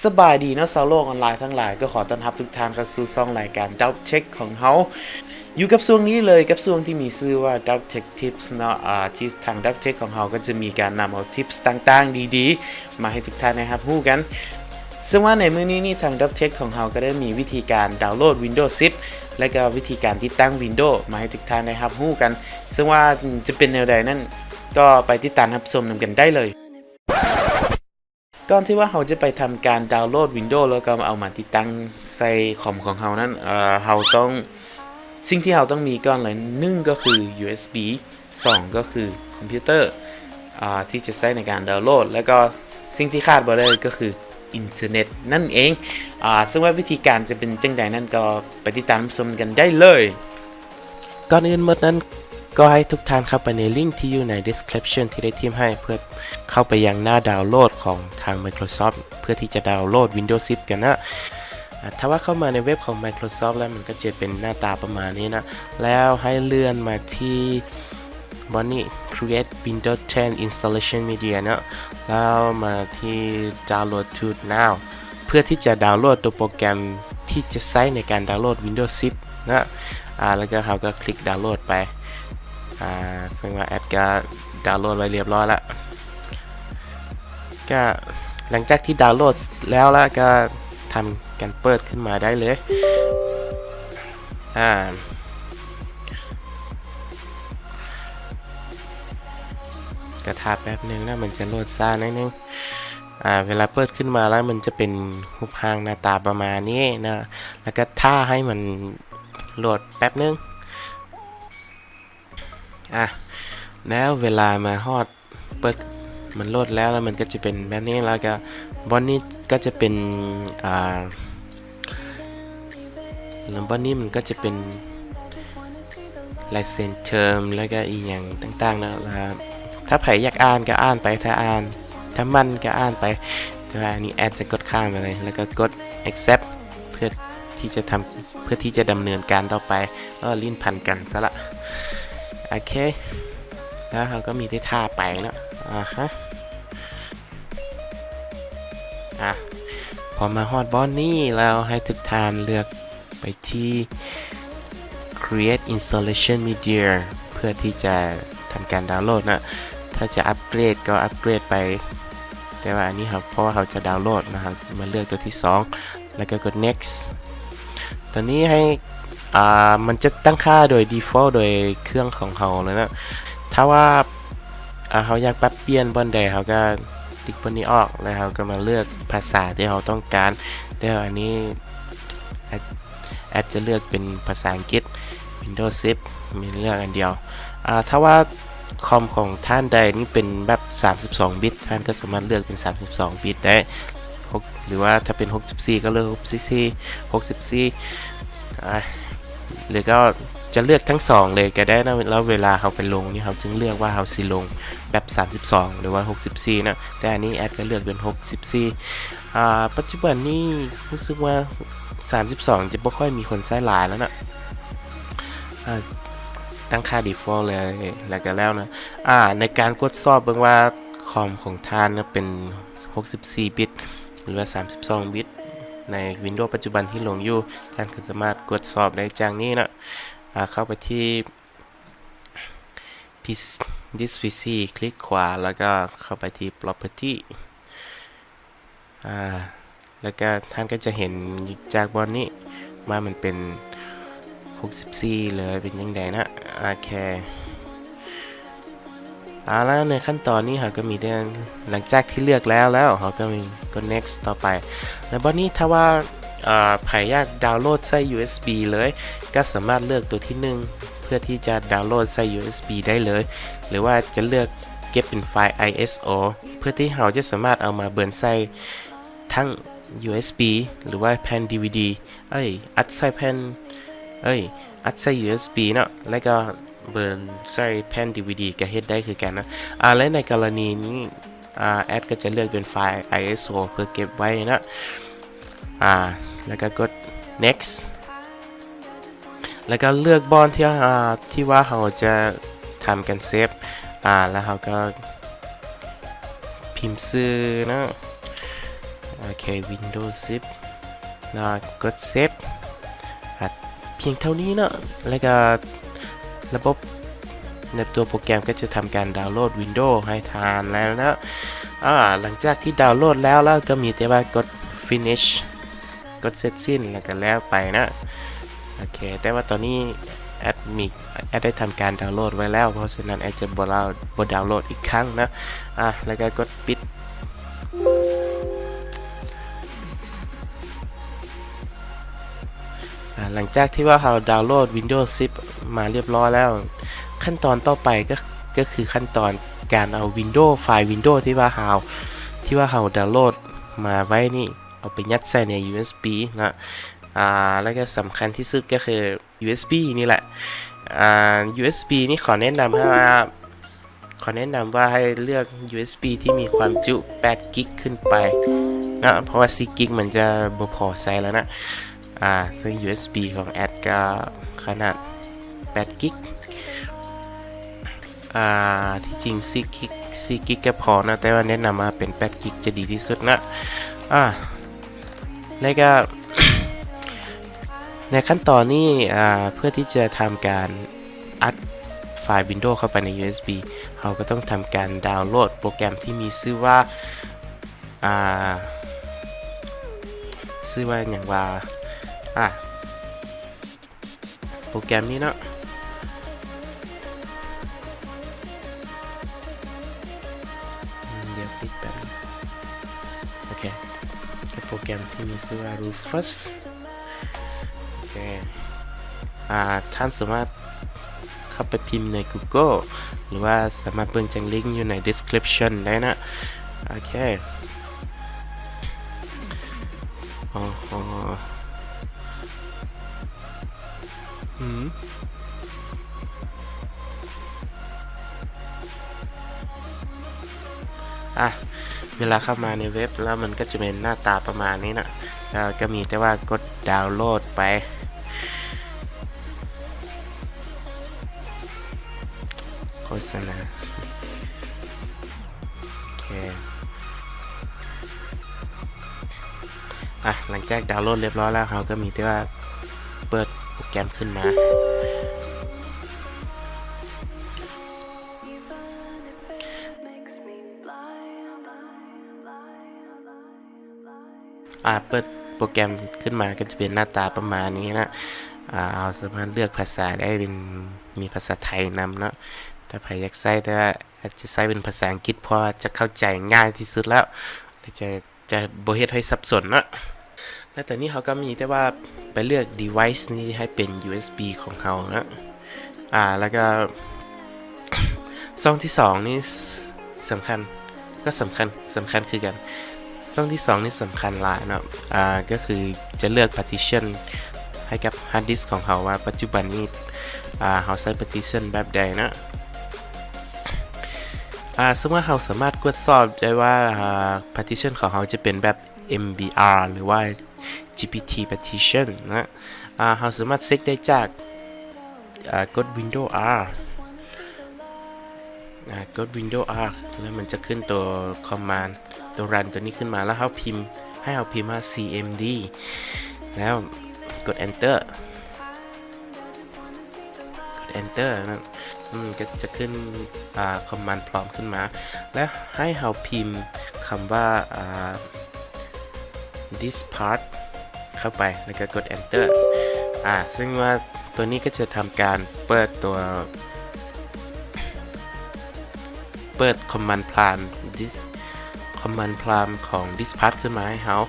ສະບາຍດີເນາະ ຊາວໂລກອອນລາຍທັງຫຼາຍ, ກໍຂໍຕ້ອນຮັບທຸກທ່ານເຂົ້າສູ່ຊ່ອງລາຍການ Doubtech ຂອງເຮົາ. ຢູ່ກັບຊ່ວງນີ້ເລີຍ ກັບຊ່ວງທີ່ມີຊື່ວ່າ Doubtech Tips ເນາະ, ອາ ທີ່ທາງ Doubtech ຂອງເຮົາກໍຈະມີການນຳເອົາ tips ຕ່າງໆ ດີໆ ມາໃຫ້ທຸກທ່ານໄດ້ຮັບຮູ້ກັນ. ເຊິ່ງວ່າໃນມື້ນີ້ນີ້ ທາງ Doubtech ຂອງເຮົາກໍໄດ້ມີວິທີການດາວໂຫຼດ Windows ສິບ ແລະກໍວິທີການຕິດຕັ້ງ Windows ມາໃຫ້ທຸກທ່ານໄດ້ຮັບຮູ້ກັນ. ເຊິ່ງວ່າຈະເປັນແນວໃດນັ້ນ ກໍໄປຕິດຕາມຮັບຊົມນຳກັນໄດ້ເລີຍ. ກ່ອນທີ່ວ່າເຮົາຈະໄປທຳການດາວໂຫຼດ Windows ແລ້ວກໍເອົາມາຕິດຕັ້ງໃສ່ຄອມຂອງເຮົານັ້ນ, ເອີ ເຮົາຕ້ອງ ສິ່ງທີ່ເຮົາຕ້ອງມີກ່ອນເລີຍ ໜຶ່ງກໍຄື ຢູເອັສບີ, ສອງກໍຄືຄອມພິວເຕີ ອາ ທີ່ຈະໃຊ້ໃນການດາວໂຫຼດ ແລ້ວກໍສິ່ງທີ່ຂາດບໍ່ໄດ້ກໍຄືອິນເຕີເນັດນັ້ນເອງ. ອາ ເຊິ່ງວ່າວິທີການຈະເປັນຈັ່ງໃດນັ້ນ ກໍໄປຕິດຕາມຊົມກັນໄດ້ເລີຍ. ກ່ອນອື່ນໝົດນັ້ນ ກໍໃຫ້ທຸກທ່ານເຂົ້າໄປໃນລິງທີ່ຢູ່ໃນ description ທີ່ໄດ້ຖິ້ມໃຫ້ ເພື່ອເຂົ້າໄປຍັງໜ້າດາວໂຫຼດຂອງທາງ Microsoft ເພື່ອທີ່ຈະດາວໂຫຼດ Windows ສິບ ກັນນະ. ອາ ຖ້າວ່າເຂົ້າມາໃນເວັບຂອງ Microsoft ແລ້ວ ມັນກໍຈະເປັນໜ້າຕາປະມານນີ້ນະ, ແລ້ວໃຫ້ເລື່ອນມາທີ່ບ່ອນນີ້ Create Windows ten Installation Media ເນາະ, ແລ້ວມາທີ່ Download to Now ເພື່ອທີ່ຈະດາວໂຫຼດຕົວໂປຣແກຣມທີ່ຈະໃຊ້ໃນການດາວໂຫຼດ Windows ສິບ ເນາະ. ອາ ແລ້ວກໍເຮົາກໍຄລິກດາວໂຫຼດໄປ. ອາ ເຊິ່ງວ່າແອັດກໍດາວໂຫຼດໄວ້ລຽບຮ້ອຍລະ. ກໍຫຼັງຈາກທີ່ດາວໂຫຼດແລ້ວລະ ກໍທຳການເປີດຂຶ້ນມາໄດ້ເລີຍ. ອາ ກໍຖ້າແປັບໜຶ່ງນະ, ມັນຈະໂຫຼດຊ້າໜ້ອຍໜຶ່ງ. ອາ ເວລາເປີດຂຶ້ນມາແລ້ວ ມັນຈະເປັນຮູບຮ່າງໜ້າຕາປະມານນີ້ນະ, ແລ້ວກໍຖ້າໃຫ້ມັນໂຫຼດແປັບໜຶ່ງ. ອາ ແລ້ວເວລາມາຮອດ ເປີດ ມັນໂຫຼດແລ້ວ ແລ້ວມັນກໍຈະເປັນແບບນີ້, ແລ້ວກໍບ່ອນນີ້ກໍຈະເປັນ ອາ ແລ້ວບ່ອນນີ້ມັນກໍຈະເປັນ license term ແລ້ວກໍອີ່ຫຍັງຕ່າງໆເນາະ. ແລ້ວຖ້າໃຜຢາກອ່ານກໍອ່ານໄປ, ຖ້າອ່ານ ຖ້າໝັ່ນກໍອ່ານໄປ, ແຕ່ວ່າອັນນີ້ແອັດຈະກົດຂ້າມໄປເລີຍ ແລ້ວກໍກົດ accept ເພື່ອທີ່ຈະທຳ ເພື່ອທີ່ຈະດຳເນີນການຕໍ່ໄປ. ເອີ ຫຼິ້ນພັນກັນຊະລະ. ໂອເຄ ແລ້ວເຮົາກໍມີແຕ່ຖ້າໄປເນາະ. ອາຮະ ອາ ພໍມາຮອດບ່ອນນີ້ແລ້ວ ໃຫ້ທຸກທ່ານເລືອກໄປທີ່ Create Installation Media ເພື່ອທີ່ຈະທຳການດາວໂຫຼດນະ. ຖ້າຈະອັບເກຣດກໍອັບເກຣດໄປ, ແຕ່ວ່າອັນນີ້ເຮົາ ເພາະວ່າເຮົາຈະດາວໂຫຼດນະ, ເຮົາມາເລືອກຕົວທີສອງ ແລ້ວກໍກົດ next. ຕອນນີ້ໃຫ້ ອາ ມັນຈະຕັ້ງຄ່າໂດຍ default ໂດຍເຄື່ອງຂອງເຮົາເລີຍນະ. ຖ້າວ່າ ອາ ເຮົາຢາກປັບປ່ຽນບ່ອນໃດ ເຮົາກໍຕິກບ່ອນນີ້ອອກ ແລ້ວເຮົາກໍມາເລືອກພາສາທີ່ເຮົາຕ້ອງການ. ແຕ່ວ່າອັນນີ້ ແອັດ ແອັດຈະເລືອກເປັນພາສາອັງກິດ Windows ສິບ ມີເລືອກອັນດຽວ. ອາ ຖ້າວ່າຄອມຂອງທ່ານໃດນີ້ເປັນແບບສາມສິບສອງບິດ ທ່ານກໍສາມາດເລືອກເປັນສາມສິບສອງບິດໄດ້ ຫົກ ຫຼືວ່າຖ້າເປັນຫົກສິບສີ່ກໍເລືອກຫົກສິບສີ່ ຫົກສິບສີ່ ອາ ຫຼືກໍຈະເລືອກທັງສອງເລີຍກໍໄດ້ນະ. ແລ້ວເວລາເຮົາໄປລົງນີ້ ເຮົາຈຶ່ງເລືອກວ່າເຮົາຊິລົງແບບສາມສິບສອງ ຫຼືວ່າຫົກສິບສີ່ນະ, ແຕ່ອັນນີ້ແອັດຈະເລືອກເປັນຫົກສິບສີ່. ອາ ປັດຈຸບັນນີ້ຮູ້ສຶກວ່າສາມສິບສອງຈະບໍ່ຄ່ອຍມີຄົນໃຊ້ຫຼາຍແລ້ວນະ. ອາ ຕັ້ງຄ່າ default ເລີຍ ແລ້ວກໍແລ້ວນະ. ອາ ໃນການກວດສອບເບິ່ງວ່າຄອມຂອງທ່ານນະເປັນຫົກສິບສີ່ບິດ ຫຼືວ່າສາມສິບສອງບິດ ໃນ Windows ປັດຈຸບັນທີ່ລົງຢູ່, ທ່ານກໍສາມາດກວດສອບໄດ້ຈາກນີ້ນະ. ອາ ເຂົ້າໄປທີ່ this PC ຄລິກຂວາ ແລ້ວກໍເຂົ້າໄປທີ່ Property ອາ ແລ້ວກໍທ່ານກໍຈະເຫັນຈາກບ່ອນນີ້ວ່າມັນເປັນຫົກສິບສີ່ເລີຍ ເປັນຈັ່ງໃດນະ. ໂອເຄ ເອົາລະ ໃນຂັ້ນຕອນນີ້ເຮົາກໍມີແຕ່ ຫຼັງຈາກທີ່ເລືອກແລ້ວແລ້ວ ເຮົາກໍມີກົດ next ຕໍ່ໄປ. ແລ້ວບັດນີ້ຖ້າວ່າ ເອີ ໃຜຢາກດາວໂຫຼດໃສ່ ຢູເອັສບີ ເລີຍ ກໍສາມາດເລືອກຕົວທີໜຶ່ງ ເພື່ອທີ່ຈະດາວໂຫຼດໃສ່ ຢູເອັສບີ ໄດ້ເລີຍ ຫຼືວ່າຈະເລືອກເກັບເປັນໄຟລ໌ ໄອເອັສໂອ ເພື່ອທີ່ເຮົາຈະສາມາດເອົາມາເບີນໃສ່ທັງ ຢູເອັສບີ ຫຼືວ່າແຜ່ນ ດີວີດີ ເອີຍ ອັດໃສ່ແຜ່ນ ເອີຍ ອັດໃສ່ ຢູເອັສບີ ເນາະ ແລ້ວກໍເບີນໃສ່ແຜ່ນ ດີວີດີ ກໍເຮັດໄດ້ຄືກັນນະ. ອາ ແລະ ໃນກໍລະນີນີ້ ອາ ແອັດກໍຈະເລືອກເປັນໄຟລ໌ ໄອເອັສໂອ ເພື່ອເກັບໄວ້ນະ. ອາ ແລ້ວກໍກົດ next ແລ້ວກໍເລືອກບ່ອນທີ່ ອາ ທີ່ວ່າເຮົາຈະທຳການເຊບ ອາ ແລ້ວເຮົາກໍພິມຊື່ເນາະ. ໂອເຄ ວິນໂດສິບ ແລ້ວກົດເຊບ ອາ ພຽງເທົ່ານີ້ເນາະ ແລ້ວກໍລະບົບ ໃນຕົວໂປຣແກຣມກໍຈະທຳການດາວໂຫຼດວິນໂດໃຫ້ທ່ານແລ້ວເນາະ. ອາ ຫຼັງຈາກທີ່ດາວໂຫຼດແລ້ວ ແລ້ວກໍມີແຕ່ວ່າກົດຟິນິຊ ກົດເສັດສິ້ນ ແລ້ວກໍແລ້ວໄປເນາະ. ໂອເຄ ແຕ່ວ່າຕອນນີ້ແອັດມີ ແອັດໄດ້ທຳການດາວໂຫຼດໄວ້ແລ້ວ ເພາະສະນັ້ນແອັດຈະບໍ່ດາວ ບໍ່ດາວໂຫຼດອີກຄັ້ງເນາະ. ອາ ແລ້ວກໍກົດປິດ. ອາ ຫຼັງຈາກທີ່ວ່າເຮົາດາວໂຫຼດວິນໂດສິບມາລຽບລ້ອຍແລ້ວ ຂັ້ນຕອນຕໍ່ໄປກໍ ກໍຄືຂັ້ນຕອນການເອົາວິນໂດ ໄຟລ໌ວິນໂດທີ່ວ່າເຮົາ ທີ່ວ່າເຮົາດາວໂຫຼດມາໄວ້ນີ້ ເອົາໄປຍັດໃສ່ໃນຢູເອັສບີເນາະ. ອາ ແລ້ວກໍສຳຄັນທີ່ສຸດກໍຄືຢູເອັສບີນີ້ແຫຼະ. ອາ ຢູເອັສບີນີ້ຂໍແນະນຳໃຫ້ວ່າ ຂໍແນະນຳວ່າໃຫ້ເລືອກຢູເອັສບີທີ່ມີຄວາມຈຸແປດກິກຂຶ້ນໄປເນາະ ເພາະວ່າສີ່ກິກມັນຈະບໍ່ພໍໃຊ້ແລ້ວເນາະ. ອາ ເຊິ່ງຢູເອັສບີຂອງແອັດກໍຂະໜາດແປດກິກ. ອາ ທີ່ຈິງສີ່ກິກ ສີ່ກິກກໍພໍເນາະ ແຕ່ວ່າແນະນຳວ່າເປັນແປດກິກຈະດີທີ່ສຸດເນາະ. ອາ ແລ້ວກໍ ໃນຂັ້ນຕອນນີ້ ອາ ເພື່ອທີ່ຈະທຳການອັດໄຟລ໌ວິນໂດເຂົ້າໄປໃນຢູເອັສບີ ເຮົາກໍຕ້ອງທຳການດາວໂຫຼດໂປຣແກຣມທີ່ມີຊື່ວ່າ ອາ ຊື່ວ່າຫຍັງວ່າ ອາ ໂປຣແກຣມນີ້ເນາະ. ດຽວປິດແປັບໜຶ່ງ. ໂອເຄ ໂປຣແກຣມທີ່ມີຊື່ວ່າຣູຟັສ. ໂອເຄ ອາ ທ່ານສາມາດເຂົ້າໄປພິມໃນກູໂກ ຫຼືວ່າສາມາດເບິ່ງຈາກລິ້ງຢູ່ໃນດີສະຄຣິບຊັນໄດ້ເນາະ. ໂອເຄ ໂອ້ໂຫ ອືມ ອາ ເວລາເຂົ້າມາໃນເວັບແລ້ວ ມັນກໍຈະເປັນໜ້າຕາປະມານນີ້ນະ ແລ້ວກໍມີແຕ່ວ່າກົດດາວໂຫຼດໄປ. ໂຄສະນາ ໂອເຄ ອາ ຫຼັງຈາກດາວໂຫຼດລຽບຮ້ອຍແລ້ວ ເຮົາກໍມີແຕ່ວ່າເປີດໂປຣແກຣມຂຶ້ນມາ. ອາ ເປີດໂປຣແກຣມຂຶ້ນມາກໍຈະເປັນໜ້າຕາປະມານນີ້ນະ. ອາ ເຮົາສາມາດເລືອກພາສາໄດ້ເປັນ ມີພາສາໄທນຳເນາະ ຖ້າໃຜຢາກໃຊ້ ແຕ່ວ່າອາດຈະໃຊ້ເປັນພາສາອັງກິດ ເພາະວ່າຈະເຂົ້າໃຈງ່າຍທີ່ສຸດແລ້ວ ແລະ ຈະ ຈະບໍ່ເຮັດໃຫ້ສັບສົນເນາະ. ແລ້ວຕອນນີ້ເຮົາກໍມີແຕ່ວ່າໄປເລືອກດີໄວສ໌ນີ້ໃຫ້ເປັນຢູເອັສບີຂອງເຮົາເນາະ. ອາ ແລ້ວກໍຊ່ອງທີສອງນີ້ ສ- ສຳຄັນ ກໍສຳຄັນ ສຳຄັນຄືກັນ. ຊ່ອງທີສອງນີ້ສຳຄັນຫຼາຍເນາະ ອາ ກໍຄືຈະເລືອກພາທິຊັນໃຫ້ກັບຮາດດິສຂອງເຮົາວ່າປັດຈຸບັນນີ້ ອາ ເຮົາໃຊ້ພາທິຊັນແບບໃດເນາະ. ອາ ສົມມຸດວ່າເຮົາສາມາດກວດສອບໄດ້ວ່າ ອາ ພາທິຊັນຂອງເຮົາຈະເປັນແບບເອັມບີອາ ຫຼືວ່າຈີພີທີພາທິຊັນເນາະ. ອາ ເຮົາສາມາດເຊັກໄດ້ຈາກ ອາ ກົດວິນໂດອາ ອາ ກົດວິນໂດອາ ແລ້ວມັນຈະຂຶ້ນໂຕຄອມມານ ໂຕຣັນໂຕນີ້ຂຶ້ນມາ ແລ້ວເຮົາພິມ ໃຫ້ເຮົາພິມວ່າ ຊີເອັມດີ ແລ້ວກົດເອັນເຕີ ກົດເອັນເຕີນັ້ນ ມັນກໍຈະຂຶ້ນ ອາ ຄອມມານພຣອມຂຶ້ນມາ ແລ້ວໃຫ້ເຮົາພິມຄຳວ່າ ອາ ດິສພາດ ເຂົ້າໄປ ແລ້ວກໍກົດເອັນເຕີ ອາ ເຊິ່ງວ່າຕົວນີ້ກໍຈະທຳການເປີດຕົວ ເປີດຄອມມານພຣອມ ດິສ ຄອມມານພຣອມຂອງດິສພາດຂຶ້ນມາໃຫ້ເຮົາ.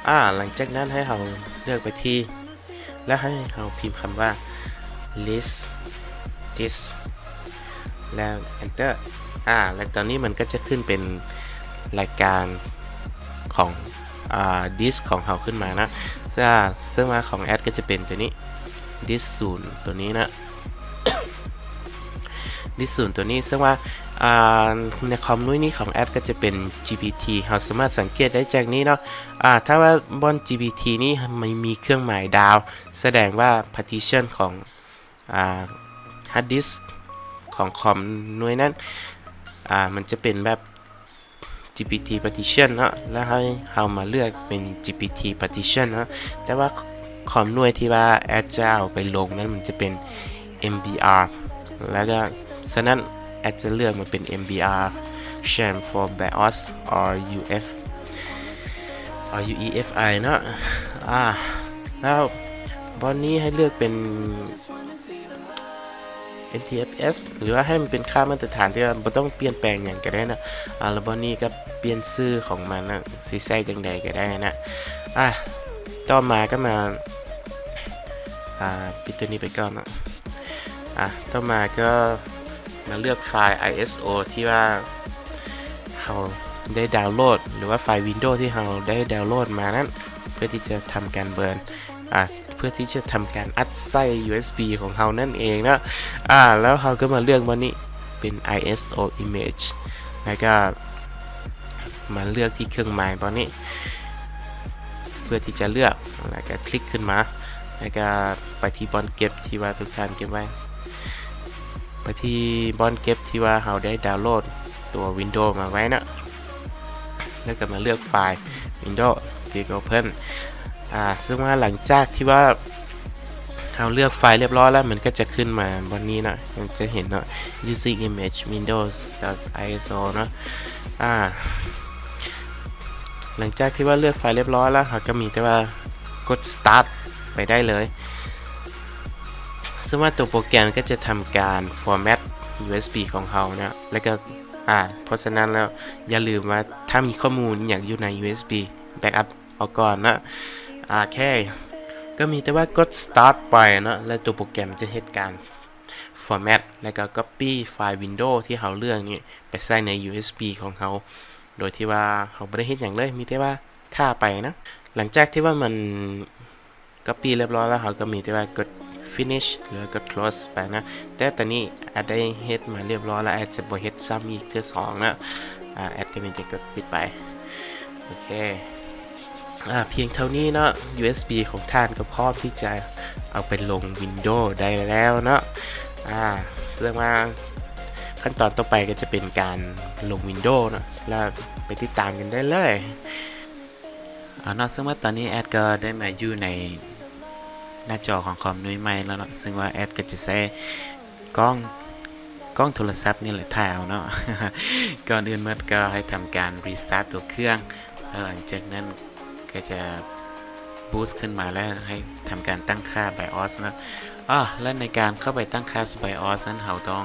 ອາ ຫຼັງຈາກນັ້ນໃຫ້ເຮົາເລືອກໄປທີ່ ແລ້ວໃຫ້ເຮົາພິມຄຳວ່າ ລິດ ດິສ ແລ້ວເອັນເຕີ ອາ ແລ້ວຕອນນີ້ມັນກໍຈະຂຶ້ນເປັນລາຍການຂອງ ອາ ດິສຂອງເຮົາຂຶ້ນມາເນາະ. ອາ ເຊິ່ງວ່າຂອງແອັດກໍຈະເປັນຕົວນີ້ ດິສສູນຕົວນີ້ເນາະ ດິສສູນຕົວນີ້ ເຊິ່ງວ່າ ອາ ໃນຄອມໜ່ວຍນີ້ຂອງແອັດກໍຈະເປັນຈີພີທີ ເຮົາສາມາດສັງເກດໄດ້ຈາກນີ້ເນາະ. ອາ ຖ້າວ່າບ່ອນຈີພີທີນີ້ມັນມີເຄື່ອງໝາຍດາວ ສະແດງວ່າພາທິຊັນຂອງ ອາ ຮາດດິສຂອງຄອມໜ່ວຍນັ້ນ ອາ ມັນຈະເປັນແບບ ຈີພີທີ partition ເນາະ ແລ້ວໃຫ້ເຮົາມາເລືອກເປັນ ຈີພີທີ partition ເນາະ ແຕ່ວ່າຄອມໜ່ວຍທີ່ວ່າແອັດຈະເອົາໄປລົງນັ້ນ ມັນຈະເປັນ ເອັມບີອາ ແລ້ວກໍສະນັ້ນແອັດຈະເລືອກມາເປັນ ເອັມບີອາ chamfer BIOS ຫຼື ຢູເອັຟ ຫຼື ຢູອີເອັຟໄອ ເນາະ ອາ ແລ້ວບ່ອນນີ້ໃຫ້ເລືອກເປັນ ເອັນທີເອັຟເອັສ ຫຼືວ່າໃຫ້ມັນເປັນຄ່າມາດຕະຖານທີ່ວ່າບໍ່ຕ້ອງປ່ຽນແປງຫຍັງກໍໄດ້ນະ ອາ ແລ້ວບ່ອນນີ້ກໍປ່ຽນຊື່ຂອງມັນນະ ຊິໃສ່ຈັ່ງໃດກໍໄດ້ນະ ອາ ຕໍ່ມາກໍມາ ອາ ປິດຕົວນີ້ໄປກ່ອນເນາະ ອາ ຕໍ່ມາກໍມາເລືອກໄຟລ໌ ໄອເອັສໂອ ທີ່ວ່າເຮົາໄດ້ດາວໂຫຼດ ຫຼືວ່າໄຟລ໌ Windows ທີ່ເຮົາໄດ້ດາວໂຫຼດມານັ້ນ ເພື່ອທີ່ຈະທຳການເບີນ ອາ ເພື່ອທີ່ຈະທຳການອັດໃສ່ ຢູເອັສບີ ຂອງເຮົານັ້ນເອງເນາະ ອາ ແລ້ວເຮົາກໍມາເລືອກບ່ອນນີ້ເປັນ ໄອເອັສໂອ image ແລ້ວກໍມາເລືອກທີ່ເຄື່ອງໝາຍບ່ອນນີ້ ເພື່ອທີ່ຈະເລືອກ ແລ້ວກໍຄລິກຂຶ້ນມາ ແລ້ວກໍໄປທີ່ບ່ອນເກັບທີ່ວ່າທຸກທ່ານເກັບໄວ້ ໄປທີ່ບ່ອນເກັບທີ່ວ່າເຮົາໄດ້ດາວໂຫຼດຕົວ Windows ມາໄວ້ເນາະ ແລ້ວກໍມາເລືອກໄຟລ໌ Windows ຄລິກ Open ອາ ເຊິ່ງວ່າຫຼັງຈາກທີ່ວ່າເຮົາເລືອກໄຟລ໌ລຽບຮ້ອຍແລ້ວ ມັນກໍຈະຂຶ້ນມາບ່ອນນີ້ເນາະ ມັນຈະເຫັນເນາະ using image Windows dot I S O ເນາະ ອາ ຫຼັງຈາກທີ່ວ່າເລືອກໄຟລ໌ລຽບຮ້ອຍແລ້ວ ເຮົາກໍມີແຕ່ວ່າກົດ start ໄປໄດ້ເລີຍ ເຊິ່ງວ່າຕົວໂປຣແກຣມກໍຈະທຳການ format ຢູເອັສບີ ຂອງເຮົາເນາະ ແລ້ວກໍ ອາ ເພາະສະນັ້ນແລ້ວ ຢ່າລືມວ່າຖ້າມີຂໍ້ມູນອີ່ຫຍັງຢູ່ໃນ ຢູເອັສບີ backup ອອກກ່ອນເນາະ ໂອເຄ ກໍມີແຕ່ວ່າກົດ start ໄປເນາະ ແລ້ວຕົວໂປຣແກຣມຈະເຮັດການ format ແລ້ວກໍ copy ໄຟລ໌ Windows ທີ່ເຮົາເລືອກນີ້ໄປໃສ່ໃນ ຢູເອັສບີ ຂອງເຮົາ ໂດຍທີ່ວ່າເຮົາບໍ່ໄດ້ເຮັດຫຍັງເລີຍ ມີແຕ່ວ່າຖ້າໄປນະ ຫຼັງຈາກທີ່ວ່າມັນ copy ລຽບຮ້ອຍແລ້ວ ເຮົາກໍມີແຕ່ວ່າກົດ finish ຫຼືວ່າກົດ close ໄປນະ ແຕ່ຕອນນີ້ແອັດໄດ້ເຮັດມາລຽບຮ້ອຍແລ້ວ ແອັດຈະບໍ່ເຮັດຊ້ຳອີກເທື່ອສອງນະ ອາ ແອັດກໍມີແຕ່ກົດປິດໄປ ໂອເຄ ອາ ພຽງເທົ່ານີ້ເນາະ ຢູເອັສບີ ຂອງທ່ານກໍພ້ອມທີ່ຈະເອົາໄປລົງ Windows ໄດ້ແລ້ວເນາະ ອາ ເຊິ່ງວ່າຂັ້ນຕອນຕໍ່ໄປກໍຈະເປັນການລົງ Windows ເນາະ ແລ້ວໄປຕິດຕາມກັນໄດ້ເລີຍ. ເອົາເນາະ ເຊິ່ງວ່າຕອນນີ້ແອັດກໍໄດ້ມາຢູ່ໃນໜ້າຈໍຂອງຄອມໜ່ວຍໃໝ່ແລ້ວເນາະ ເຊິ່ງວ່າແອັດກໍຈະໃຊ້ກ້ອງ ກ້ອງໂທລະສັບນີ້ແຫຼະຖ່າຍເອົາເນາະ ກ່ອນອື່ນໝົດກໍໃຫ້ທຳການ restart ຕົວເຄື່ອງ ແລ້ວຫຼັງຈາກນັ້ນກໍຈະ boot ຂຶ້ນມາ ແລ້ວໃຫ້ທຳການຕັ້ງຄ່າ BIOS ເນາະ ອາ ແລະໃນການເຂົ້າໄປຕັ້ງຄ່າ BIOS ນັ້ນ ເຮົາຕ້ອງ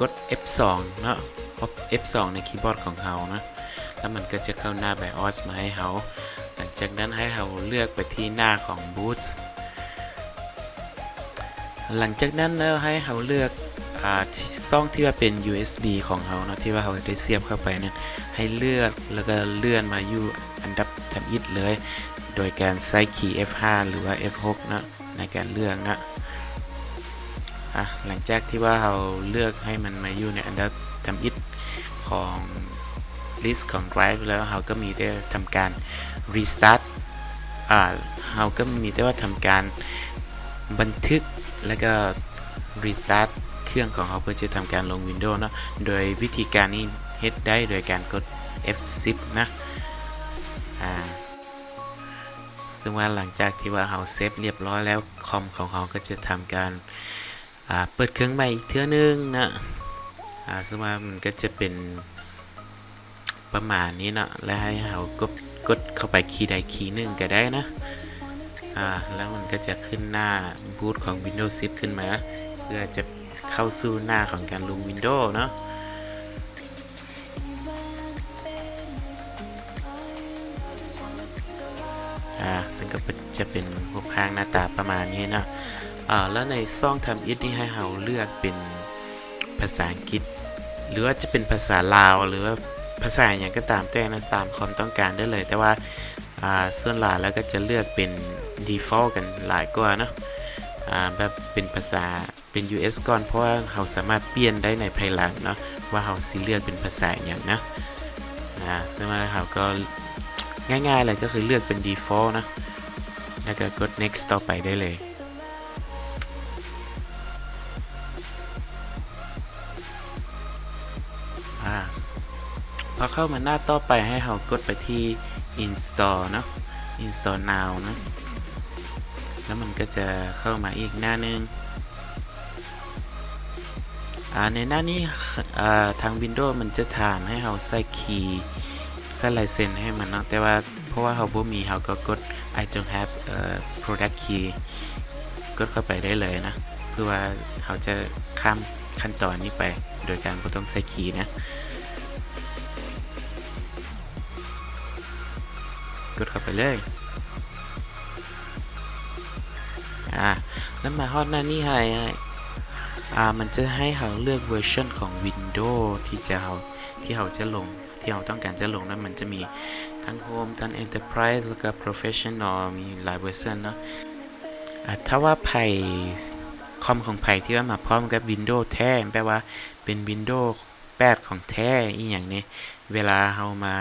ກົດ F ສອງເນາະ F ສອງໃນຄີບອດຂອງເຮົາເນາະ ແລ້ວມັນກໍຈະເຂົ້າໜ້າ BIOS ມາໃຫ້ເຮົາ ຫຼັງຈາກນັ້ນໃຫ້ເຮົາເລືອກໄປທີ່ໜ້າຂອງ Boot ຫຼັງຈາກນັ້ນແລ້ວໃຫ້ເຮົາເລືອກ ອາ ຊ່ອງທີ່ວ່າເປັນ ຢູເອັສບີ ຂອງເຮົາເນາະ ທີ່ວ່າເຮົາໄດ້ສຽບເຂົ້າໄປນັ້ນ ໃຫ້ເລືອກ ແລ້ວກໍເລື່ອນມາຢູ່ອັນດັບທຳອິດເລີຍ ໂດຍການໃຊ້ຄີ F ຫ້າ ຫຼືວ່າ F ຫົກເນາະ ໃນການເລືອກນະ ອາ ຫຼັງຈາກທີ່ວ່າເຮົາເລືອກໃຫ້ມັນມາຢູ່ໃນອັນດັບທຳອິດຂອງ list ຂອງ Drive ແລ້ວ ເຮົາກໍມີແຕ່ທຳການ restart ອາ ເຮົາກໍມີແຕ່ວ່າທຳການບັນທຶກ ແລ້ວກໍ restart ເຄື່ອງຂອງເຮົາ ເພື່ອຈະທຳການລົງ Windows ເນາະ ໂດຍວິທີການນີ້ເຮັດໄດ້ໂດຍການກົດ F ສິບ ນະ ອາ ເຊິ່ງວ່າຫຼັງຈາກທີ່ວ່າເຮົາເຊບລຽບຮ້ອຍແລ້ວ ຄອມຂອງເຮົາກໍຈະທຳການ ອາ ເປີດເຄື່ອງໃໝ່ອີກເທື່ອໜຶ່ງນະ ອາ ເຊິ່ງວ່າມັນກໍຈະເປັນປະມານນີ້ເນາະ ແລະໃຫ້ເຮົາກົດ ກົດເຂົ້າໄປຄີໃດຄີໜຶ່ງກໍໄດ້ນະ ອາ ແລ້ວມັນກໍຈະຂຶ້ນໜ້າ Boot ຂອງ Windows ສິບ ຂຶ້ນມາ ເພື່ອຈະເຂົ້າສູ່ໜ້າຂອງການລົງ Windows ເນາະ. ອາ ເຊິ່ງກໍເປັນ ຈະເປັນຮູບຮ່າງໜ້າຕາປະມານນີ້ເນາະ ອາ ແລ້ວໃນຊ່ອງທຳອິດນີ້ໃຫ້ເຮົາເລືອກເປັນພາສາອັງກິດ ຫຼືວ່າຈະເປັນພາສາລາວ ຫຼືວ່າພາສາຫຍັງກໍຕາມແຕ່ນະ ຕາມຄວາມຕ້ອງການໄດ້ເລີຍ ແຕ່ວ່າ ອາ ສ່ວນຫຼາຍແລ້ວກໍຈະເລືອກເປັນ default ກັນຫຼາຍກວ່າເນາະ ອາ ແບບເປັນພາສາ ເປັນ US ກ່ອນ ເພາະວ່າເຮົາສາມາດປ່ຽນໄດ້ໃນພາຍຫຼັງເນາະ ວ່າເຮົາຊິເລືອກເປັນພາສາຫຍັງນະ ອາ ເຊິ່ງວ່າເຮົາກໍງ່າຍໆເລີຍ ກໍຄືເລືອກເປັນ default ນະ ແລ້ວກໍກົດ next ຕໍ່ໄປໄດ້ເລີຍ ອາ ເພາ ເຂົ້າມາໜ້າຕໍ່ໄປ ໃຫ້ເຮົາກົດໄປທີ່ install ເນາະ install now ເນາະ ແລ້ວມັນກໍຈະເຂົ້າມາອີກໜ້າໜຶ່ງ. ອາ ໃນໜ້ານີ້ ອາ ທາງ Windows ມັນຈະຖາມໃຫ້ເຮົາໃສ່ຄີ ໃສ່ລາຍເຊັນໃຫ້ມັນເນາະ ແຕ່ວ່າເພາະວ່າເຮົາບໍ່ມີ ເຮົາກໍກົດ I don't have a product key ກົດເຂົ້າໄປໄດ້ເລີຍນະ ເພື່ອວ່າເຮົາຈະຂ້າມຂັ້ນຕອນນີ້ໄປ ໂດຍການບໍ່ຕ້ອງໃສ່ຄີນະ. ກົດເຂົ້າໄປເລີຍ. ອາ ແລ້ວມາຮອດໜ້ານີ້ໃຫ້ ອາ ມັນຈະໃຫ້ເຮົາເລືອກເວີຊັນຂອງ Windows ທີ່ຈະເຮົາ ທີ່ເຮົາຈະລົງ ທີ່ເຮົາຕ້ອງການຈະລົງ ແລ້ວມັນຈະມີທັງ Home ທັງ Enterprise ແລ້ວກໍ Professional ມີຫຼາຍເວີຊັນເນາະ. ອາ ຖ້າວ່າໃຜ ຄອມຂອງໃຜທີ່ວ່າມາພ້ອມກັບ Windows ແທ້ ແບບວ່າເປັນ Windows ແປດຂອງແທ້ອີ່ຫຍັງນີ້ ເວລາເຮົາມາ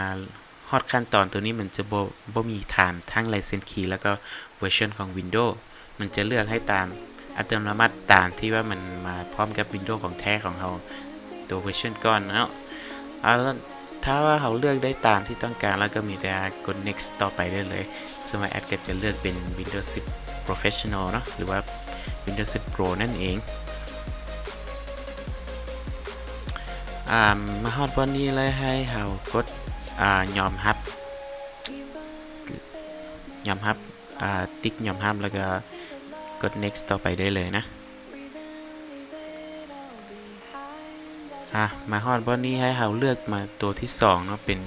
ຮອດຂັ້ນຕອນໂຕນີ້ ມັນຈະບໍ່ ບໍ່ມີຖາມທັງ license key ແລ້ວກໍເວີຊັນຂອງ Windows ມັນຈະເລືອກໃຫ້ຕາມອັດຕະໂນມັດ ຕາມທີ່ວ່າມັນມາພ້ອມກັບ Windows ຂອງແທ້ຂອງເຮົາ ໂຕເວີຊັນກ່ອນເນາະ. ເອົາ ຖ້າວ່າເຮົາເລືອກໄດ້ຕາມທີ່ຕ້ອງການແລ້ວ ກໍມີແຕ່ກົດ next ຕໍ່ໄປໄດ້ເລີຍ. ເຊິ່ງວ່າແອັດກໍຈະເລືອກເປັນ Windows ສິບ Professional ເນາະ ຫຼືວ່າ Windows ສິບ Pro ນັ້ນເອງ. ອາ ມາຮອດບ່ອນນີ້ແລ້ວ ໃຫ້ເຮົາກົດ ອາ ຍອມຮັບ ຍອມຮັບ ອາ ຕິກຍອມຮັບ ແລ້ວກໍກົດ next ຕໍ່ໄປໄດ້ເລີຍນະ. ອາ ມາຮອດບ່ອນນີ້ ໃຫ້ເຮົາເລືອກມາໂຕທີສອງເນາະ ເປັນ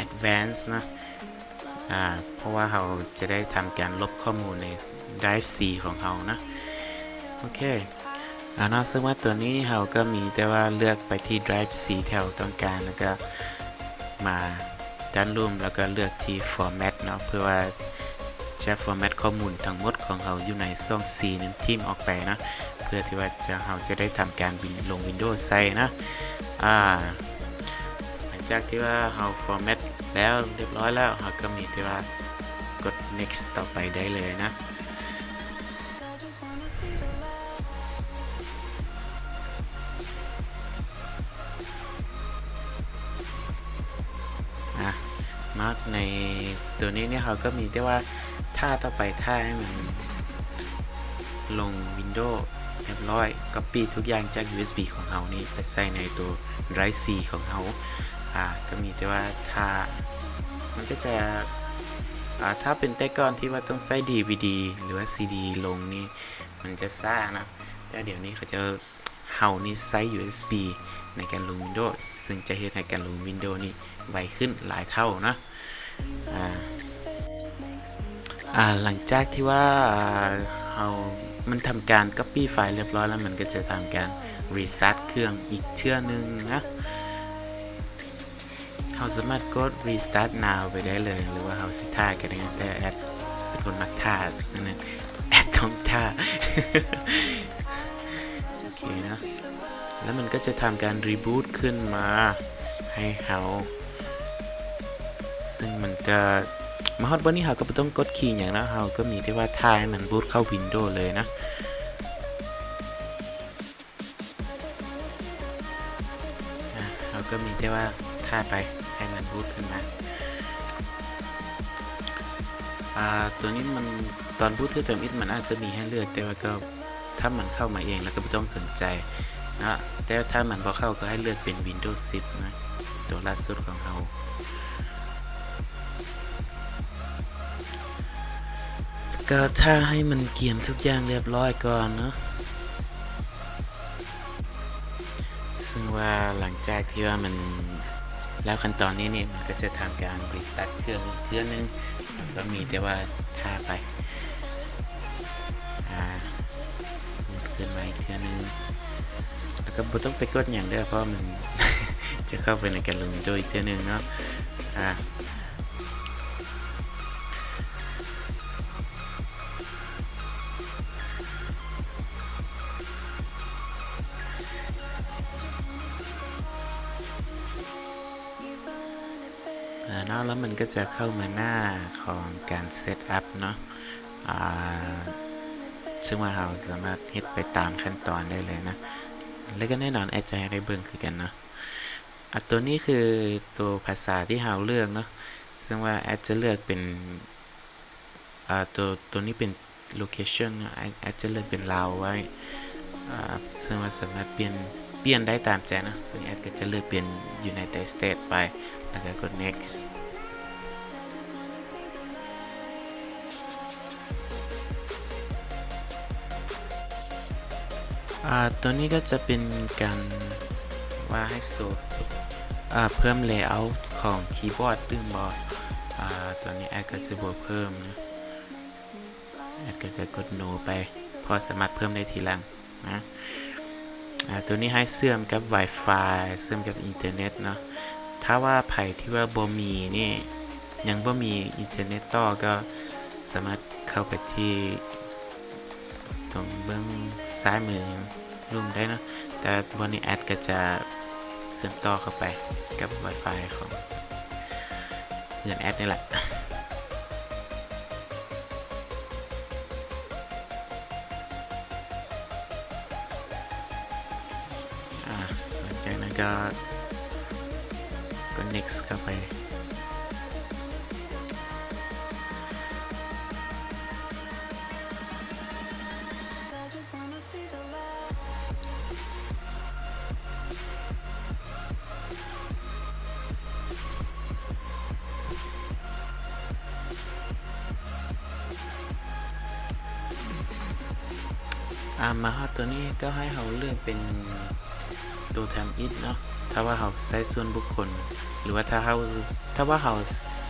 Advanced ເນາະ ອາ ເພາະວ່າເຮົາຈະໄດ້ທຳການລົບຂໍ້ມູນໃນ Drive C ຂອງເຮົານະ. ໂອເຄ ອາເນາະ ເຊິ່ງວ່າໂຕນີ້ເຮົາກໍມີແຕ່ວ່າເລືອກໄປທີ່ Drive C ທີ່ເຮົາຕ້ອງການ ແລ້ວກໍມາ ດ້ານລຸ່ມ ແລ້ວກໍເລືອກທີ່ Format ເນາະ ເພື່ອວ່າຈະ Format ຂໍ້ມູນທັງໝົດຂອງເຮົາຢູ່ໃນຊ່ອງ C ນັ້ນຖິ້ມອອກໄປເນາະ ເພື່ອທີ່ວ່າຈະ ເຮົາຈະໄດ້ທຳການວິນ ລົງ Windows ໃສ່ເນາະ. ອາ ຫຼັງຈາກທີ່ວ່າເຮົາ Format ແລ້ວ ຮຽບຮ້ອຍແລ້ວ ເຮົາກໍມີແຕ່ວ່າກົດ Next ຕໍ່ໄປໄດ້ເລີຍນະ. ອາ ມາໃນໂຕນີ້ນີ້ ເຮົາກໍມີແຕ່ວ່າຖ້າຕໍ່ໄປ ຖ້າໃຫ້ມັນລົງ Windows ຮຽບຮ້ອຍ Copy ທຸກຢ່າງຈາກ USB ຂອງເຮົານີ້ໄປໃສ່ໃນໂຕ Drive C ຂອງເຮົາ. ອາ ກໍມີແຕ່ວ່າຖ້າ ມັນກໍຈະ ອາ ຖ້າເປັນແຕ່ກ່ອນທີ່ວ່າຕ້ອງໃຊ້ DVD ຫຼືວ່າ CD ລົງນີ້ ມັນຈະຊ້າເນາະ ແຕ່ດຽວນີ້ເຂົາເຈົ້າ ເຮົານີ້ໃຊ້ USB ໃນການລົງ Windows ເຊິ່ງຈະເຮັດໃຫ້ການລົງ Windows ນີ້ໄວຂຶ້ນຫຼາຍເທົ່າເນາະ. ອາ ອາ ຫຼັງຈາກທີ່ວ່າເຮົາ ມັນທຳການ Copy ໄຟລ໌ຮຽບຮ້ອຍແລ້ວ ມັນກໍຈະທຳການ Restart ເຄື່ອງອີກເທື່ອໜຶ່ງນະ. ເຮົາສາມາດກົດ Restart Now ໄປໄດ້ເລີຍ ຫຼືວ່າເຮົາຊິຖ້າກໍໄດ້ ແຕ່ແອັດເປັນຄົນມັກຖ້າ ສະນັ້ນແອັດຕ້ອງຖ້າ. ໂອເຄເນາະ ແລ້ວມັນກໍຈະທຳການ Reboot ຂຶ້ນມາໃຫ້ເຮົາ ເຊິ່ງມັນກໍ ມາຮອດບ່ອນນີ້ເຮົາກໍບໍ່ຕ້ອງກົດຄີຫຍັງເນາະ ເຮົາກໍມີແຕ່ວ່າຖ້າໃຫ້ມັນ boot ເຂົ້າ Windows ເລີຍນະ. ອາ ເຮົາກໍມີແຕ່ວ່າຖ້າໄປໃຫ້ມັນບູດຂຶ້ນມາ. ອາ ໂຕນີ້ມັນ ຕອນບູດເທື່ອທຳອິດມັນອາດຈະມີໃຫ້ເລືອກ ແຕ່ວ່າກໍ ຖ້າມັນເຂົ້າມາເອງແລ້ວກໍບໍ່ຕ້ອງສົນໃຈເນາະ ແຕ່ຖ້າມັນບໍ່ເຂົ້າກໍໃຫ້ເລືອກເປັນ Windows ສິບນະ ໂຕລ່າສຸດຂອງເຮົາ. ກໍຖ້າໃຫ້ມັນກຽມທຸກຢ່າງລຽບຮ້ອຍກ່ອນເນາະ. ເຊິ່ງວ່າຫຼັງຈາກທີ່ວ່າມັນແລ້ວຂັ້ນຕອນນີ້ນີ້ ມັນກໍຈະທຳການ restart ເຄື່ອງອີກເທື່ອໜຶ່ງ ແລ້ວກໍມີແຕ່ວ່າຖ້າໄປ ອາ ໝູນຂຶ້ນມາອີກເທື່ອໜຶ່ງ ແລ້ວກໍບໍ່ຕ້ອງໄປກົດຫຍັງເດີ້ ເພາະວ່າມັນຈະເຂົ້າໄປໃນການລົງ Windows ອີກເທື່ອໜຶ່ງເນາະ. ອາ ອາ ເນາະ ແລ້ວມັນກໍຈະເຂົ້າມາໜ້າຂອງການ set up ເນາະ ອາ ເຊິ່ງວ່າເຮົາສາມາດເຮັດໄປຕາມຂັ້ນຕອນໄດ້ເລີຍນະ ແລ້ວກໍແນ່ນອນແອັດຈະໃຫ້ໄດ້ເບິ່ງຄືກັນເນາະ. ອາ ຕົວນີ້ຄືຕົວພາສາທີ່ເຮົາເລືອກເນາະ, ເຊິ່ງວ່າແອັດຈະເລືອກເປັນ ອາ ຕົວ ຕົວນີ້ເປັນ location ເນາະ, ແອັດ ແອັດຈະເລືອກເປັນລາວໄວ້ ອາ ເຊິ່ງວ່າສາມາດປ່ຽນ ປ່ຽນໄດ້ຕາມໃຈເນາະ, ເຊິ່ງແອັດກໍຈະເລືອກເປັນ United States ໄປ ແລ້ວກໍກົດ next. ອາ ຕົວນີ້ກໍຈະເປັນການວ່າໃຫ້ໂຊ ອາ ເພີ່ມ layout ຂອງຄີບອດຕື່ມບໍ່? ອາ ຕົວນີ້ແອັດກໍຈະບໍ່ເພີ່ມນະ, ແອັດກໍຈະກົດ no ໄປ ເພາະສາມາດເພີ່ມໄດ້ທີຫຼັງ. ນະ ອາ ຕົວນີ້ໃຫ້ເຊື່ອມກັບ Wi-Fi ເຊື່ອມກັບອິນເຕີເນັດເນາະ. ຖ້າວ່າໃຜທີ່ວ່າບໍ່ມີນີ້ ຍັງບໍ່ມີອິນເຕີເນັດຕໍ່ ກໍສາມາດເຂົ້າໄປທີ່ຕົງເບື້ອງຊ້າຍມືລຸ່ມໄດ້ເນາະ, ແຕ່ບ່ອນນີ້ແອັດກໍຈະເຊື່ອມຕໍ່ເຂົ້າໄປກັບ Wi-Fi ຂອງເຮືອນແອັດນີ້ແຫຼະ. ອາ ຫຼັງຈາກນັ້ນກໍ ກໍ next ເຂົ້າໄປ. ອາ ມາຮອດຕົວນີ້ກໍໃຫ້ເຮົາເລືອກເປັນຕົວທຳອິດເນາະ, ຖ້າວ່າເຮົາໃຊ້ສ່ວນບຸກຄົນ ຫຼືວ່າຖ້າເຮົາ ຖ້າວ່າເຮົາ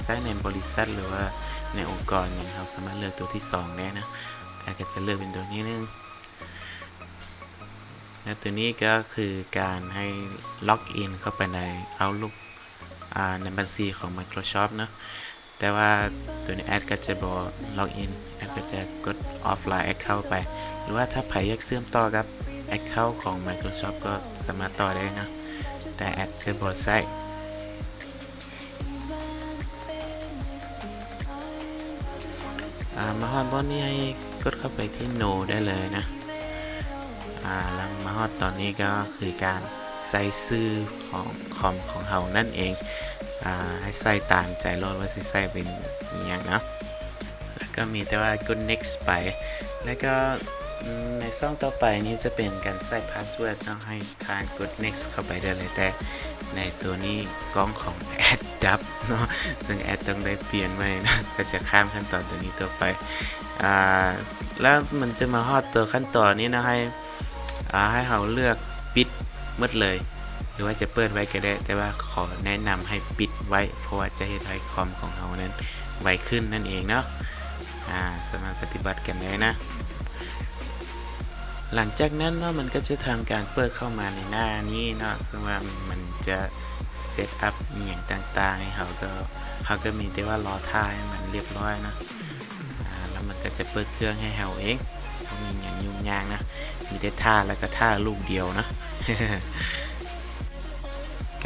ໃຊ້ໃນບໍລິສັດ ຫຼືວ່າໃນອົງກອນຫຍັງ ເຮົາສາມາດເລືອກຕົວທີສອງໄດ້ນະ. ອາ ກໍຈະເລືອກເປັນຕົວນີ້ໜຶ່ງ ແລະ ຕົວນີ້ກໍຄືການໃຫ້ log in ເຂົ້າໄປໃນ Outlook ອາ ໃນບັນຊີຂອງ Microsoft ເນາະ, ແຕ່ວ່າຕົວນີ້ແອັດກໍຈະບໍ່ log in, ແອັດກໍຈະກົດ offline account ໄປ ຫຼືວ່າຖ້າໃຜຢາກເຊື່ອມຕໍ່ກັບ account ຂອງ Microsoft ກໍສາມາດຕໍ່ໄດ້ເນາະ, ແຕ່ແອັດຈະບໍ່ໃຊ້. ອາ ມາຮອດບ່ອນນີ້ໃຫ້ກົດເຂົ້າໄປທີ່ no ໄດ້ເລີຍນະ. ອາ ແລ້ວມາຮອດຕອນນີ້ກໍຄືການໃສ່ຊື່ຂອງຄອມຂອງເຮົານັ້ນເອງ. ອາ ໃຫ້ໃສ່ຕາມໃຈໂລດວ່າຊິໃສ່ເປັນອີ່ຫຍັງເນາະ, ແລ້ວກໍມີແຕ່ວ່າກົດ next ໄປ. ແລ້ວກໍ ອາ ໃນຊ່ອງຕໍ່ໄປນີ້ຈະເປັນການໃສ່ password ເນາະ, ໃຫ້ ທ່ານກົດ next ເຂົ້າໄປໄດ້ເລີຍ, ແຕ່ໃນຕົວນີ້ກ້ອງຂອງແອັດດັບເນາະ, ເຊິ່ງແອັດຕ້ອງໄດ້ປ່ຽນໃໝ່ນະ, ກໍຈະຂ້າມຂັ້ນຕອນຕົວນີ້ຕໍ່ໄປ. ອາ ແລ້ວມັນຈະມາຮອດຕົວຂັ້ນຕອນນີ້ນະ, ໃຫ້ ອາ ໃຫ້ເຮົາເລືອກປິດໝົດເລີຍ ຫຼືວ່າຈະເປີດໄວ້ກໍໄດ້, ແຕ່ວ່າຂໍແນະນຳໃຫ້ປິດໄວ້ ເພາະວ່າຈະເຮັດໃຫ້ຄອມຂອງເຮົານັ້ນໄວຂຶ້ນນັ້ນເອງເນາະ. ອາ ສາມາດປະຕິບັດກັນໄດ້ນະ. ຫຼັງຈາກນັ້ນເນາະ ມັນກໍຈະທຳການເປີດເຂົ້າມາໃນໜ້ານີ້ເນາະ, ເຊິ່ງວ່າມັນຈະ set up ອີ່ຫຍັງຕ່າງໆໃຫ້ເຮົາ, ກໍ ເຮົາກໍມີແຕ່ວ່າລໍຖ້າໃຫ້ມັນລຽບຮ້ອຍເນາະ. ອາ ແລ້ວມັນກໍຈະເປີດເຄື່ອງໃຫ້ເຮົາເອງ, ບໍ່ມີຫຍັງຫຍຸ້ງຍາກນະ, ມີແຕ່ຖ້າ ແລ້ວກໍຖ້າລູກດຽວເນາະ.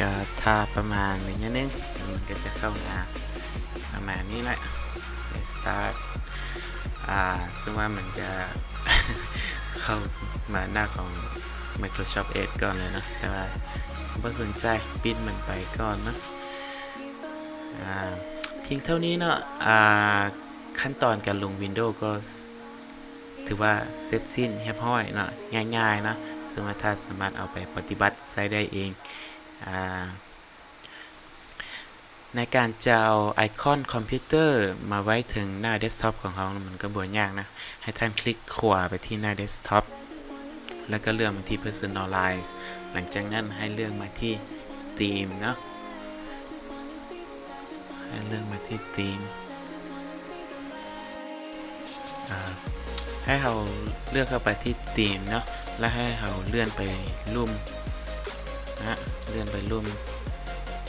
ກໍຖ້າປະມານໄລຍະໜຶ່ງ ມັນກໍຈະເຂົ້າມາປະມານນີ້ແຫຼະ. ເຮັດ start ອາ ເຊິ່ງວ່າມັນຈະເຂົ້າມາໜ້າຂອງ Microsoft Edge ກ່ອນເລີຍເນາະ, ແຕ່ວ່າບໍ່ສົນໃຈ, ປິດມັນໄປກ່ອນເນາະ. ອາ ພຽງເທົ່ານີ້ເນາະ, ອາ ຂັ້ນຕອນການລົງ Windows ກໍ ຖືວ່າເສັດສິ້ນຮຽບຮ້ອຍເນາະ, ງ່າຍໆເນາະ, ເຊິ່ງວ່າທ່ານສາມາດເອົາໄປປະຕິບັດໃຊ້ໄດ້ເອງ. ອາ ໃນການຈະເອົາໄອຄອນຄອມພິວເຕີມາໄວ້ເທິງໜ້າເດັສທັອບຂອງເຮົາ ມັນກໍບໍ່ຍາກນະ. ໃຫ້ທ່ານຄລິກຂວາໄປທີ່ໜ້າເດັສທັອບ ແລ້ວກໍເລືອກມາທີ່ Personalize. ຫຼັງຈາກນັ້ນໃຫ້ເລືອກມາທີ່ Theme ເນາະ. ໃຫ້ເລືອກມາທີ່ທີມ ອາ ໃຫ້ເຮົາເລືອກເຂົ້າໄປທີ່ທີມເນາະ ແລ້ວໃຫ້ເຮົາເລື່ອນໄປລຸ່ມນະ, ເລື່ອນໄປລຸ່ມ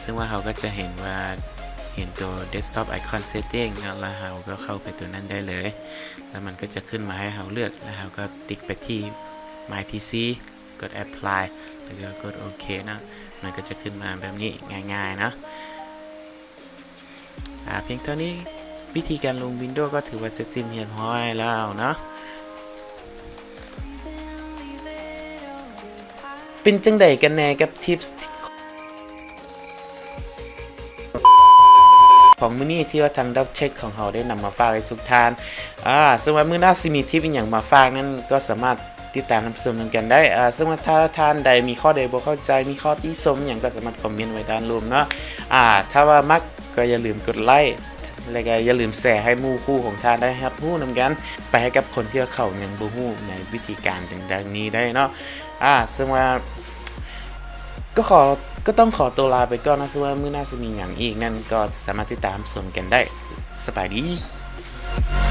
ເຊິ່ງວ່າເຮົາກໍຈະເຫັນວ່າ ເຫັນຕົວ Desktop Icon Setting ເນາະ, ແລ້ວເຮົາກໍເຂົ້າໄປຕົວນັ້ນໄດ້ເລີຍ ແລ້ວມັນກໍຈະຂຶ້ນມາໃຫ້ເຮົາເລືອກ ແລ້ວເຮົາກໍຕິກໄປທີ່ My PC ກົດ Apply ແລ້ວກໍກົດໂອເຄເນາະ, ມັນກໍຈະຂຶ້ນມາແບບນີ້ງ່າຍໆເນາະ. ອາ ພຽງເທົ່ານີ້ ວິທີການລົງ Windows ກໍຖືວ່າເສັດສິ້ນຮຽບຮ້ອຍແລ້ວເນາະ. ເປັນຈັ່ງໃດກັນແດ່ກັບ Tips ຂອງມື້ນີ້ທີ່ວ່າທາງ Doubtech ຂອງເຮົາໄດ້ນຳມາຝາກໃຫ້ທຸກທ່ານ. ອາ ເຊິ່ງວ່າມື້ໜ້າຊິມີທິບອີ່ຫຍັງມາຝາກນັ້ນ ກໍສາມາດຕິດຕາມຮັບຊົມນຳກັນໄດ້. ອາ ເຊິ່ງວ່າຖ້າທ່ານໃດມີຂໍ້ໃດບໍ່ເຂົ້າໃຈ ມີຂໍ້ຕິຊົມຫຍັງ ກໍສາມາດຄອມເມັນໄວ້ດ້ານລຸ່ມເນາະ. ອາ ຖ້າວ່າມັກ ກໍຢ່າລືມກົດໄລ ແລະ ກໍຢ່າລືມແຊໃຫ້ໝູ່ຄູ່ຂອງທ່ານໄດ້ຮັບຮູ້ນຳກັນ ໄປໃຫ້ກັບຄົນທີ່ວ່າເຂົາຍັງບໍ່ຮູ້ໃນວິທີການດັ່ງໆນີ້ໄດ້ເນາະ. ອາ ເຊິ່ງວ່າ ກໍຂໍ ກໍຕ້ອງຂໍຕົວລາໄປກ່ອນເນາະ. ເຊິ່ງວ່າມື້ໜ້າຊິມີຫຍັງອີກນັ້ນ ກໍສາມາດຕິດຕາມຊົມກັນໄດ້. ສະບາຍດີ.